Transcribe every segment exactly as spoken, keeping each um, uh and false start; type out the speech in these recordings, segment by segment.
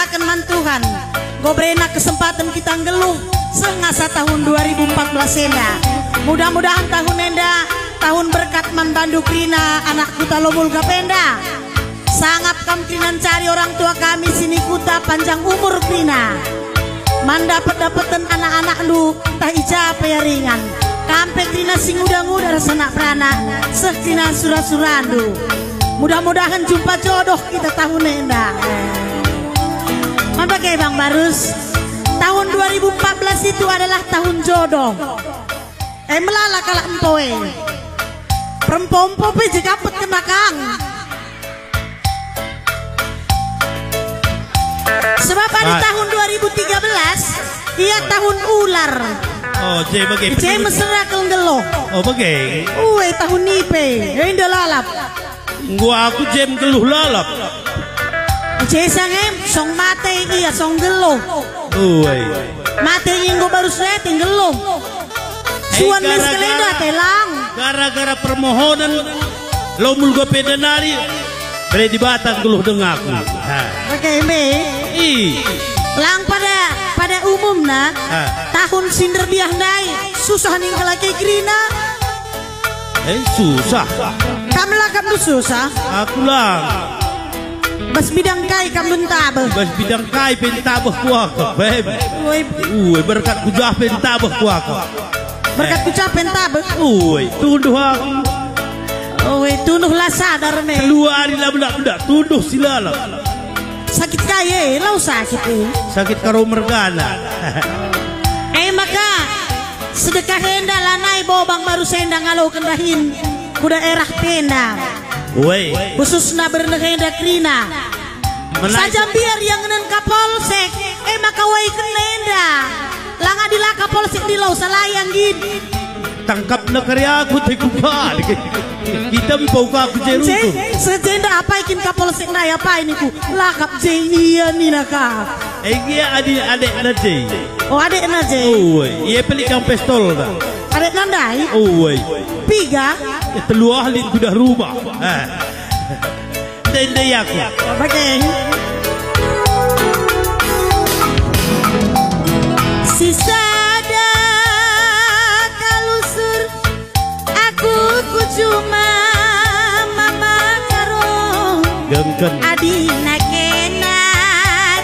Ken man Tuhan, enggo berena kesempaten kita nggeluh seh ngasa tahun dua ribu empat belas enda. Mudah-mudahan tahun enda tahun berkat man bandu kerina anak kuta Lomulgap enda. Sangap kam kerina ncari orang tua kami si ni kuta, panjang umur kerina. Man dapet-dapeten anak-anakndu ntah i ja pe ia ringan. Kam pe kerina si nguda-nguda ras anak peranak, seh kerina sura-surandu. Mudah-mudahan jumpa jodoh kita tahun enda. Man bage, Bang Barus, tahun dua ribu empat belas itu adalah tahun jodoh. Eh, melala kalak empo e. Perempo-empo pe je dapet kena kang. Sebab adi tahun dua ribu tiga belas, ia tahun ular. Oh, je bage. Je mesera kal nggeluh. Oh, bage. Ue, tahun nipe. Enda lalap. Enggo aku je nggeluh lalap. Je sangem, song mate ia, song nggeluh. Ue. Mate enggo baru suete nggeluh. Suan mes kelenda telang. Gara-gara permohonan Lomulgap enda nari, bere Dibata nggeluh dengaku. Ha. Bage me. I. Lang pada, pada umumna, ha, tahun si nderbiah ndai susah ning kalak e kerina. Eh, susah. Kam la kam tu susah? Aku lang. Bas bidang kai kam ntabeh? Bas bidang kai pe ntabeh kuakap, em. Ue. Ue, berkat ku jah pe ntabeh kuakap. Berkat ku jah pe ntabeh? Ue, tunduh aku. Ue, tunduh la sadar me. Telu ari la bedak-bedak, tunduh si lalap. Sakit kai e, lau sakit e. Sakit karo mergana. E maka, sedekah enda lanai bo Bang Barus enda ngaloken dahin ku daerah pe enda. Ue. Khususna berneh enda kerina. Saja mbiar ia ngenen Kapolsek, e maka uaiken enda. Langa dila Kapolsek dilo, salah ia nggit. Tangkapna kari aku te ku balik. Kita mpo ka aku je rutung. Sejenda apai kin Kapolsek nai apai niku? Lakap je ia nina ka. Eh, ia adi adekna je. Oh, adekna je. Oh, ia pelik kang pistol ta. Adekna ndai? Oh, piga? Eh, telu ahli kudah rumah. Eh. Ndai-ndai aku. Bage. Si sada kalusur aku ku juma mama karo. Gengken. Adina kena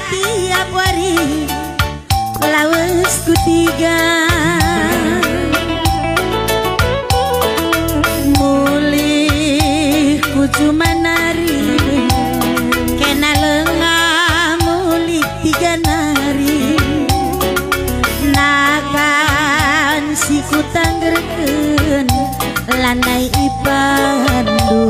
tiap wari. Lawes ku tiga, mulih ku juma nari, kena lenga mulih tiga nari, nakan si kutanggerken lanai ipandu.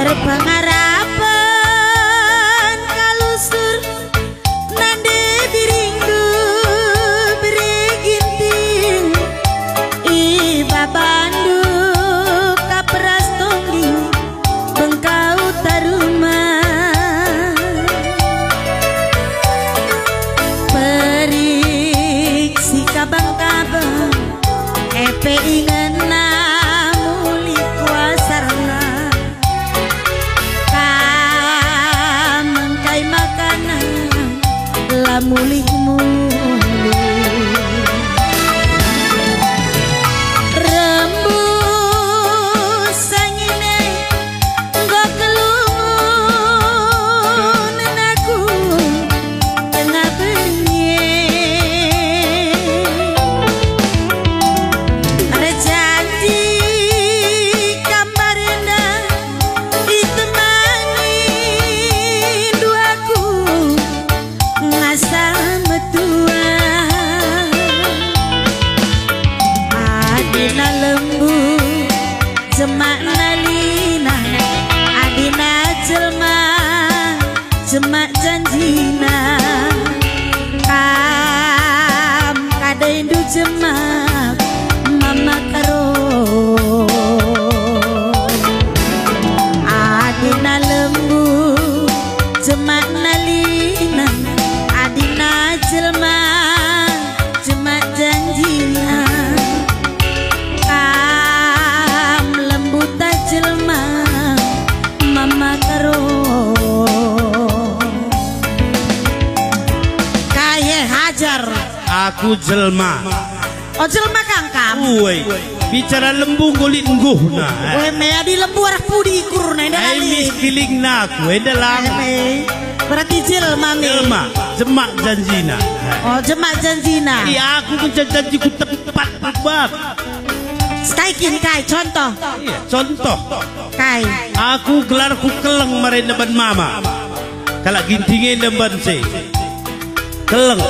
Erpengarapen kalusur nande biringndu bere ginting, ibabandu kap ras tonggi bengkau taruma. Perik si kabang-kabang, epe ingena mulih kuasarna. Kam engkai makanan la mulih-mulih. Rembus angin e enggo kelungun aku tengah bengi. Erjanji kam barenda itemani duaku ngasa metua. Adina lembu jemakna lina, adina jelma jemak janjina. Kam kadaindu jemak mama karo. Adina lembu jemakna lina, adina jelma jemak janjina. Kam lembuta jelma mama karo. Aku jelma. Oh, jelma kang kam? Uwe, bicara lembu nggo lit ngguhna. Uwe, me adi lembu arah pudi ikurna, enda. Ai la lit. Mis kilingna aku, enda lang. Ai me. Berarti jelma me. Jelma, jemak janjina. Oh, jemak janjina. Jadi aku ngenca janjiku tepat, tepat. Sekai kin kai, contoh? Iya, contoh. Kai? Aku gelarku Keleng marenda ban mama. Kalak Ginting enda mban si Keleng.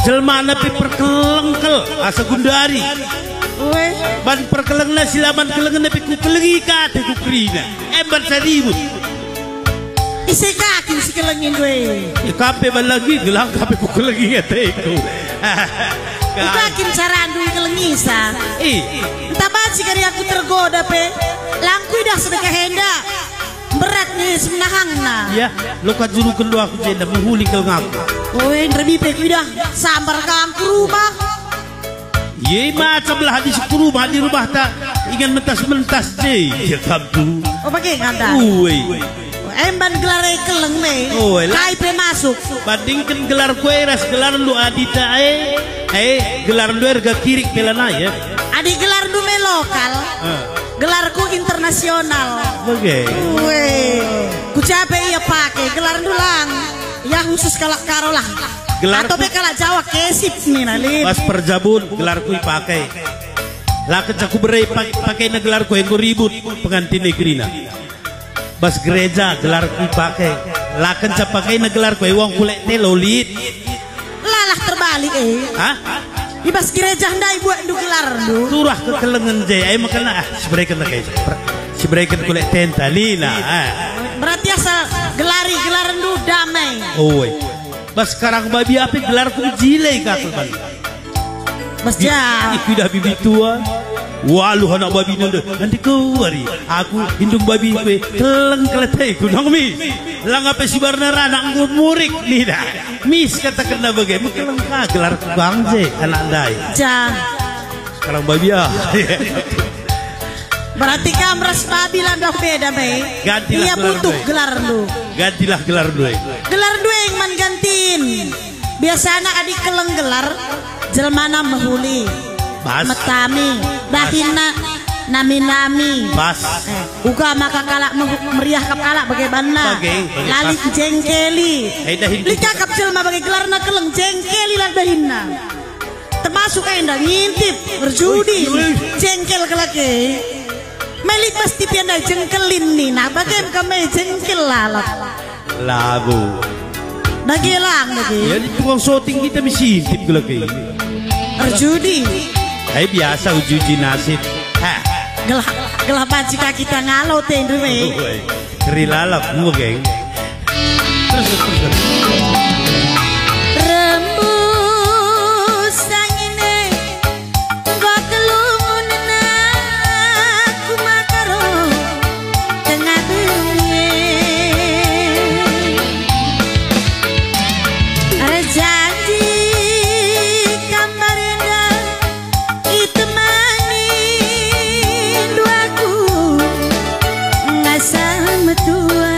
Jelmana pe perkeleng kal asa gundari. Uwe. Ban perkelengna si la man kelengenna pe kukelengi ka ate ku kerina. Emban saribut. Ise ka kin si kelengi ndue? Ya, kam pe ban lagi, gelah kam pe kukelengi ateku. Uga kin carandu ikelengisa? Ih. Ntah banci kari aku tergoda pe. Lang kuidah sedekah enda. Berat nge semenahangna. Ya, loka juruken do aku jenda, mehuli kal ngaku. Oe, nderbi pe kuidah sambar kang ku rumah. Ye, macam lah di ku rumah, di rumah ta ingan mentas-mentas je. Ya, kam tu. Oh, bage nganda. Ue. Emban gelar e Keleng me. Ue, lah. Kai pe masuk. Bandingken gelarku e ras gelarndu adi ta e. Eh, gelarndu e rega kirik pe lanai, ya. Adi gelarndu me lokal. Eh. Gelarku internasional. Oke. Weh, kucape ia pake gelarndu lang. Ya khusus kalak Karo lah. Gelarku atau pe kalak Jawa kesip nina, Lin. Pas perjabun gelarku ipake. La kenca kubere pa-, pakena gelarku enggo ribut pengantin negerina. Bas gereja gelarku ipake. La kenca pakena gelarku e wong kulek telo lit. Lalah terbalik, eh. Hah? I bas gereja ndai buatndu gelarndu. Turah kekelengen je, eh, makana, ah, sibereken lagi. Sibereken kulek tenta, nina, ah. Berarti asa gelari gelarndu damai. Oi. Bas sekarang babi apa gelarku jile ka aku, Bang. Bas ja. Ih, idah bibi tua. Waluh anak babi nende. Nanti kau hari. Aku indung babi kue. Keleng keleteku nang mi. Lang ape si barna ranak nggo murik nida. Mis katakenna bage. Mekeleng ka gelar kang je anak ndai. Ja. Sekarang babi ah. Berarti kam ras babi la ndah beda me. Gantilah. Ia gelar butuh dua. Gelarndu. Gantilah gelar dua. Gelar dua yang man gantin. Biasana adi Keleng gelar, jelmana mehuli, bas, metami, bas, dahinna nami-nami. Bas. Eh, uga maka kalak mehu-, meriah kap kalak bage banna. Bage, bage, la lit bas. Jengkeli. Eh, dahin. Lit kap jelma bage gelarna Keleng, jengkeli la dahinna. Termasuk enda ngintip, berjudi, ui, ui, jengkel kalak e. Melik pasti pian ndai jengkelin nina, bage kam e jengkel lalap. Lagu. Dage lang dage. Ya, di tukang syuting kita mesti intip gelar e. Erjudi. Eh, biasa uji-uji nasib. Hah. Gelah, gelah banci ka kita ngalo tendu me. Oi, keri lalap, mu, geng. Terus, terus, terus. Rembus angin e, enggo kelungun aku makaro tengah bumi. Erjanji kam barenda itemani duaku ngasa metua.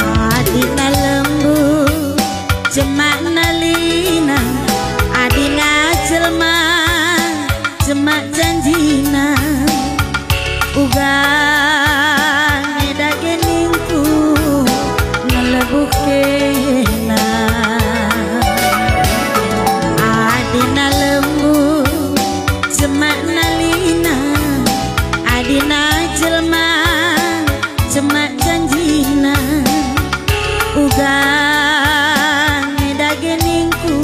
Adina lembu jemakna lina, adina jelma jemak janjina, uga nge dage ningku ngelebuh kena. Adina lembu jemakna lina, adina jelma jemak janjina, uga nge dage ningku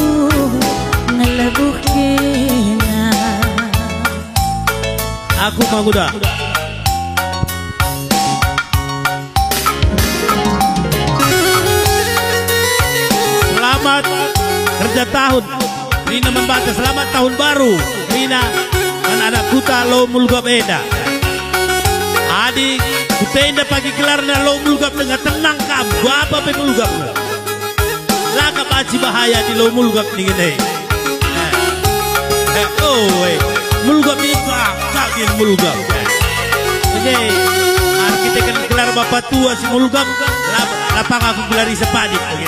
ngelebuh kena. Aku manguda. Selamat kerja tahun. Nina man banta, "Selamat Tahun Baru," nina man anak kuta Lo Mulgap enda. Adi kutenda pagi gelarna Lo Mulgap denga, tenang kam, bapa pe Mulgap. La ka banci bahaya di Lo Mulgap ningen e. Eh. Eh, oh, eh. Mulgap ningen, ah, kagin Mulgap. Eh. Oke. Ah, kita kan gelar bapa tua si Mulgap, la, la pang aku gelari sepadit. Oke.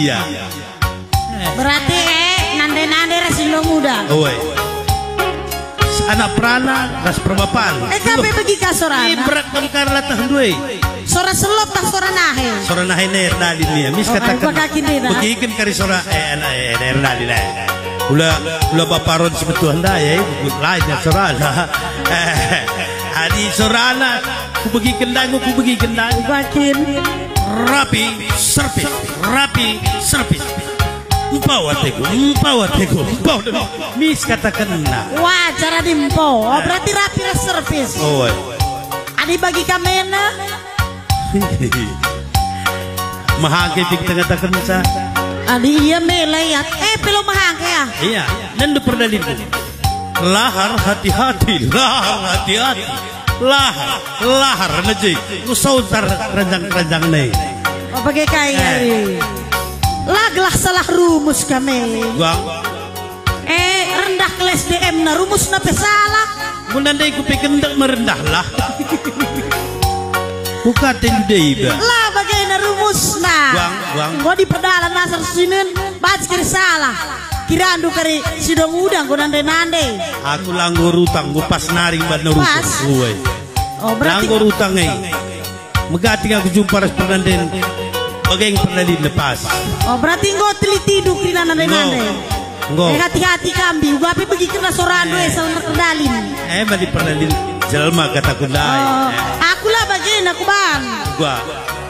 Iya. Berarti, eh, nande-nande ras Indo Muda. Oi. Anak perana ras perbapan. Eh, kape bagi ka sorana? Eh, berat kam kari latah ndue. Sora selop tah sora nahe? Sora nahe ne erdalin nia. Mis Oh, kataken. Ai, bakakin dena. Begiken kari sora, eh, anak, eh, eh, erdalin, eh. Ula, ula baparon sebetuah ndai, eh. Lain ya sorana. Eh, adi sorana, kubegiken ndai, kubegiken ndai. Bakin. Rapi, serpis. Rapi, serpis. Empau ateku, empau ateku, empau demi mis katakenna. Wah, cara di empau. Oh, berarti rapi ras serpis. Oh, eh. Adi bagi kamena? Mehangke pik tengah takenca. Adi ia mela ia. Eh, pelo mehangke ah. Iya, nendu perdalilku. Lahar hati-hati, lahar hati-hati. Lahar, lahar neji. Usautar ranjang-ranjang ne. Oh, bage kai Eh. ari. Laglah salah rumus kami. Gua. Eh, rendah kelas D M na rumusna pe salah. Mun andai kupe kendek merendah lah. Kata ndu deba. La bagena rumusna. Buang, buang. Enggo diperdalan asar sinen, banci kari salah. Kirandu kari sidong uda enggo nande-nande. Aku la nggo rutang, enggo pas nari mban rumus. Pas. Uwe. Oh, berarti la nggo rutang, eh. Megati aku jumpa ras pernanden. Bage pernanden lepas. Oh, berarti enggo telitindu kerina nande-nande. Enggo. Enggo. Eh, hati-hati kam, Bi, uga pe begi kena sorandu, eh, eh, selamat erdalin. Eh, mari pernah di jelma kataku ndai. Oh, eh. Aku la bagena kuban. Gua.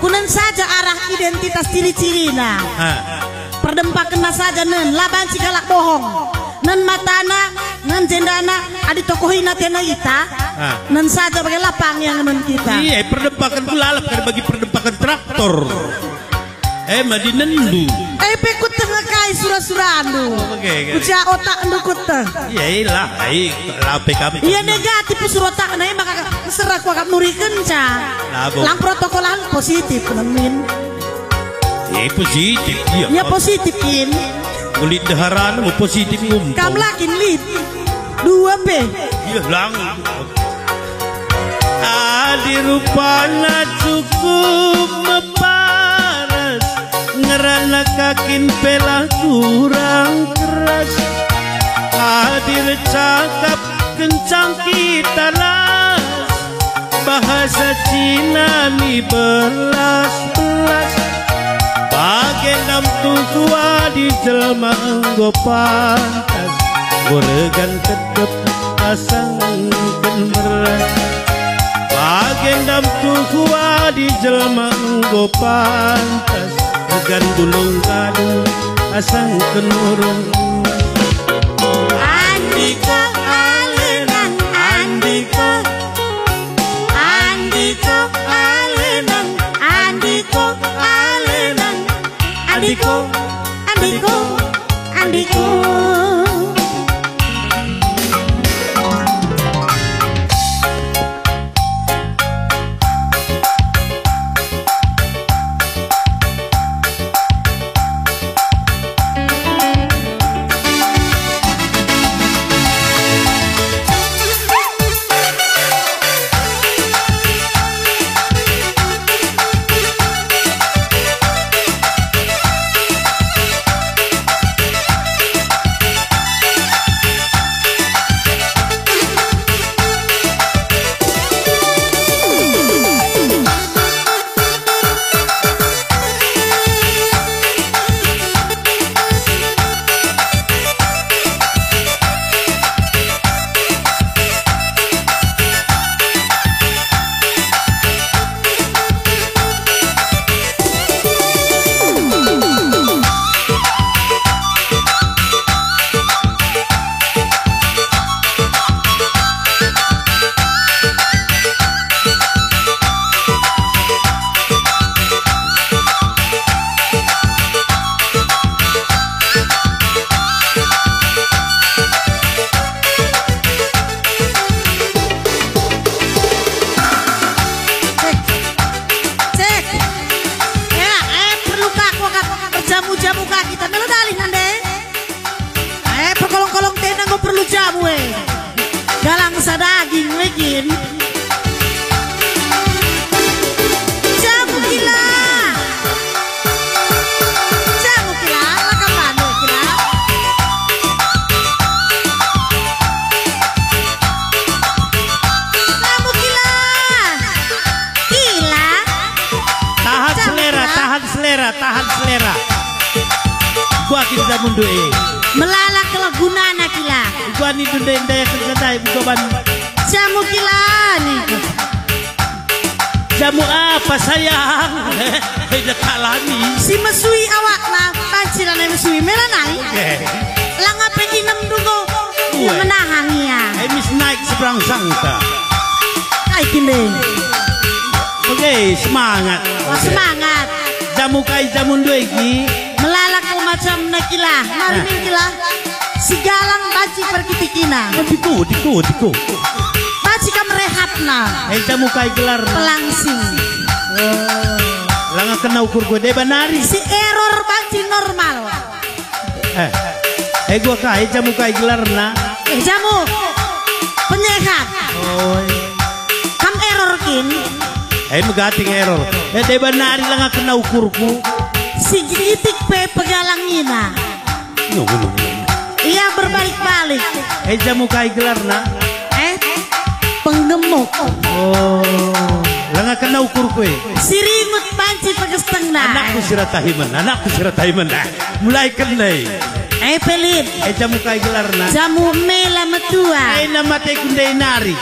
Kunen saja arah identitas ciri-cirina. Ha. Perdempakenna saja nen, la banci kalak bohong. Nen matana, nen jendana, adi tokohina tena ita. Ha. Nen saja bage lapang yang nen kita. Iya, perdempakenku lalap kan bagi perdempaken traktor. Eh, madinendu. Eh, pe kueteh nge kai sura-surandu. Oke, oke. Kuja otakndu kueteh. Iya, ilah, ai, lape kami. Iya, negatif pe sura otakna, eh, maka mesera kuakap nurikenca. Labo. Lang protokol lang positif, nemin. Eh, positif, iya. Iya, positif, Kin. Kulit deharan, positif, ngumpul. Kam la kin lit. Dua pe. Iya, lang. Adi rupana cukup meparas, ngerana kakin pelah kurang keras. Adi ercakap kencang kita las, bahasa Cina ni belas-belas. Bage ndam tuhu adi jelma enggo pantas, enggo regan tedep asangken beras. Bage ndam tuhu adi jelma enggo pantas, regan bulung kadu asangken urung. Andiko alenang, andiko, andiko alenang, andiko alenang, andiko, andiko, andiko. Cek. Cek. Ya, eh, perlu ka kuakap erjamu-jamu ka kita. Melo dalih nande. Eh, perkolong-kolong tenda enggo perlu jamu, eh. Galang sadaging, we kin. Jamu kila. Jamu kila, lakam bandu kila. Jamu kila. Kila. Tahan selera, tahan selera, tahan selera. Gua kin jamu ndai. Melala kelagunana kila. Gua ni ndai ndai kerja ndai buka ban. Jamu kila ni. Jamu apa, sayang? Hei, kalami. Si mesui awakna, banci lanai mesui, mela nai. Eh. Langa pe inem dunggo, menahan ia. Eh, mis naik seberang sangka. Kai kinde. Oke, semangat. Wah, semangat. Jamu kai jamu ndai ki? Melala kal macam na kila. Mari min kila. Si galang banci perkitikina. Tiku, tiku, tiku. Banci kam rehatna. Eh, jamu kai gelar? Pelangsing. Langa kena ukur gua deba nari. Si error banci normal. Eh, eh, gua kai jamu kai gelarna? Eh, jamu penyehat. Oh. Kam error kin? Eh, megati nge error. Eh, deba nari langa kena ukurku. Si kitik pe pegalangina. Nunggu, nunggu. Ia berbalik-balik. Eh, jamu kai gelarna? Eh, penggemuk. Oh, langa kena ukurku, eh. Si ringut banci pegestengna. Anakku si ratahimen, anakku si ratahimen. Ah, mulai kena, eh. Eh, Pelin. Eh, jamu kai gelarna? Jamu mela metua. Eh, nama teku ndai nari.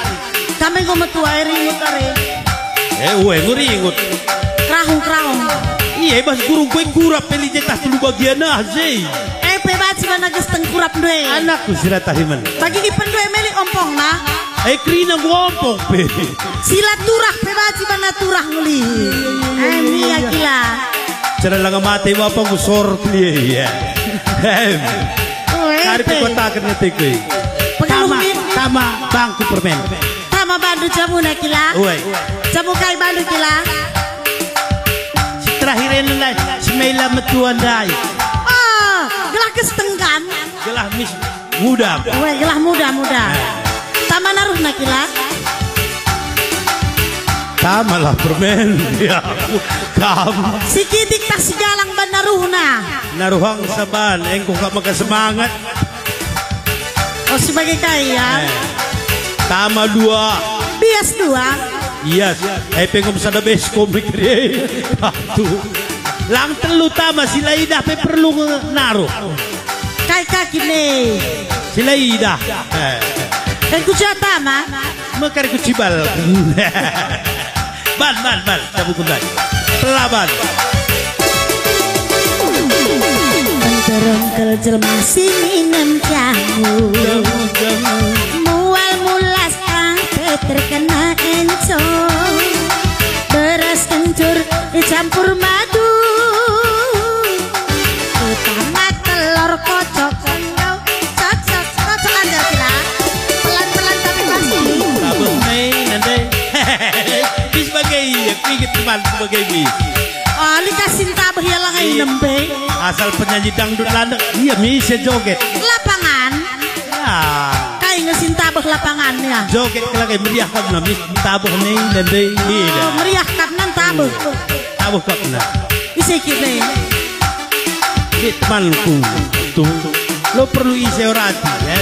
Kami enggo metua, eh, ringut are. Eh, ue, enggo ringut. Kerahung-kerahung. Iya, bas gurung kue kurap pe lit i tah telu bagian ah, zei. Eh, pe banci bana gesteng kurap ndai. Anakku si ratahimen. Bagi ipen ndai meli ompongna. Eh, kerina enggo ompong pe. Sila turah pe banci bana turah nguli. Eh, mia kila. Cara langa mate bapa enggo sor keliai, ya. Em. Oh, eh, Kari pe. Pekutaken ngetik, eh. Pengeluh Tama, min. Tama bangku permen. Tama bandu jamuna kila? Uai. Jamu kai bandu kila? Si terakhir enda, si mela metua ndai. Oh, gelah gesteng kan? Gelah mis muda. Uai, gelah muda, muda. Eh. Tama naruhna kila? Tamalah permen. Ya, kam. Si kitik tah si galang ban naruhna. Naruhang saban, engko kap maka semangat. Oh, si bage kai, ya? Eh, tama dua. Bias dua. Yes. Eh, pengum sada bes komik deh. Aduh. Lang telu tama si la idah pe perlu nge-, naruh. Kai kaki ne. Si la idah. Eh. Kan kuja tama. Mekar ku cibal. Ban, ban, ban, jamu ku ndai. Pelaban. Engkerongkel jelma si minem jamu. Jamu, jamu. Mual mulas tang pe terkena enco. Beras kencur dicampur madu. Utama telur kocok. Cocok, cocok aja kila. Pelan-pelan tapi pasti. Tabeh me nande. Bis bagai, aku inget teman sebagai bis. Oh, lika sin tabeh ya langai Iya. nembe. Asal penyanyi dangdut landek, iya bisa joget. Lapangan. Ya. Kai nge sin tabeh lapangan ya. Joget kelagai meriah kap na mis tabeh me nande. Iya. Oh, meriah kap nan tabeh. Tabeh kap na. Ise kit ne. Kit temanku tu lo perlu ise orati, ya.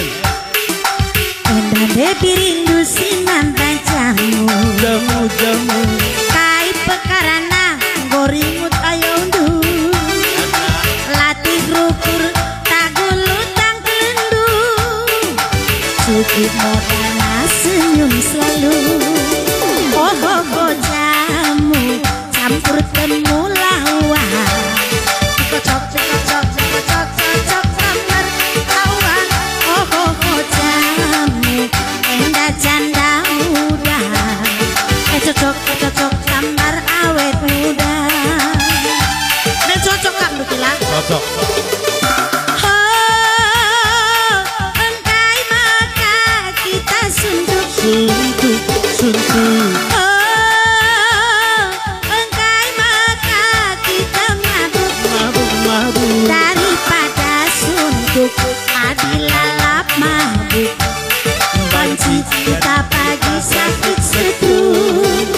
Enda nde pirindu si nanta jamu. Jamu, jamu. Kai pekarana enggo ringut ayondu. Latih rukur tagulu tangkelendu. Cukup modalna senyum selalu. Oh, oh, oh, jamu. Campur temulawak. Cikocok, cikocok, cikocok, cikocok, sambar awak. Oh, oh, oh, jamu, enda janda muda. Eh, cocok, eh, cocok, sambar awet muda. Dan cocok, Kak, betul, ah? Cocok. Ho, engkai maka kita suntuk. Suntuk, suntuk. Oh, engkai maka kita mabuk. Mabuk, mabuk. Daripada suntuk, adi lalap mabuk. Banci kita pagi sakit setruk.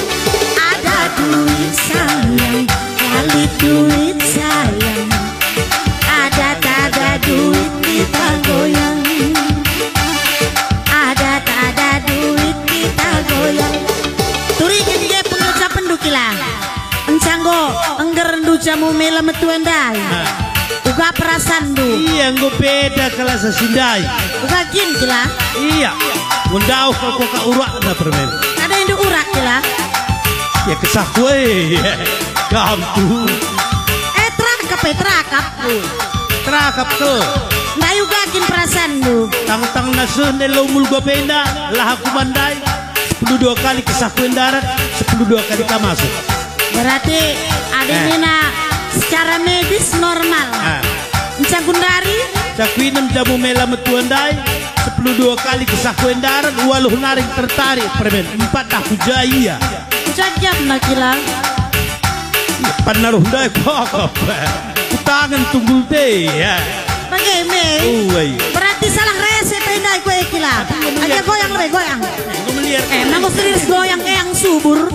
Ada duit sayang, bali duit sayang. Ada tak ada duit kita goyang. Ada tak ada duit kita goyang. Turiken nge pengucapen duki la. Enca enggo engger ndu jamu mela metua ndai. Nah. Uga perasanndu. Iya, enggo beda kalasa si ndai. Uga kin kila. Iya. Nggo ndauh kal kuakap urakna permen. Ada indu urak kila. Ya kesahku, eh. Kam tu. Eh, terakap, eh, terakap. Terakap ke? Ndai uga kin perasanndu. Tang-tang nasuh ndai lo mulga penda, lah aku mandai. Sepuluh dua kali kesahku ndarat, sepuluh dua kali ka masuk. Berarti adi Eh. nina secara medis normal. Ah. Enca gundari? Cakuinem jamu mela metua ndai, sepuluh dua kali kesahku ndarat, ualuh naring tertarik permen, empat dah kuja ia. Kuja giapna kila. Pan naruh ndai kok. Kutangen tunggul te, ya. Bage me. Uai. Berarti salah rese pe ndai kue kila. Aja goyang lebe, goyang. Enggo meliar. Eh, nanggo serius goyang keang subur.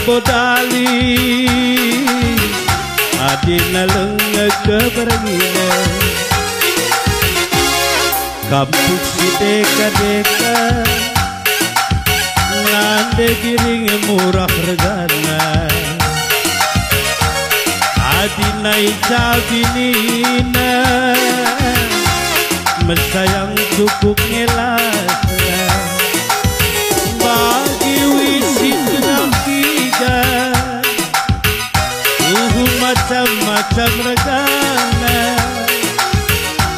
Podali, adina lenge keberngina. Kampung si deka-deka, nande giring murah regana. Adina icabinina, mesayang cukup ngelasna. Bagi wisi tengah piga, tuhu macam-macam regana.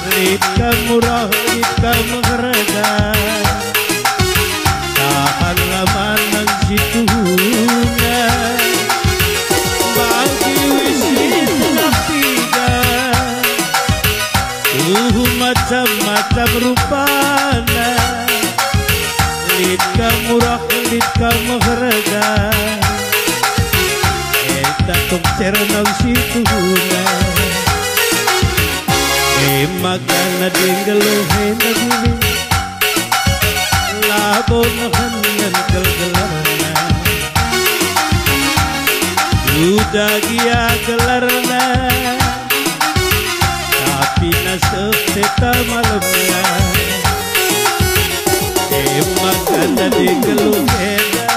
Lit ka murah, lit ka meherga. Tahanlah manang situhuna. Bagi wisi tengah piga, tuhu macam-macam rupana. Lit ka murah, lit ka meherga. Enda tong cernau situhuna. E maka nadi nggeluh enda diri, labo nehenen kal gelarna. Sudah gia gelarna, tapi nasib teta malemna. E maka nadi nggeluh enda,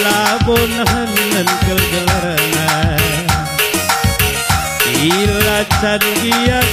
labo nehenen kal gelarna. Ilacan gia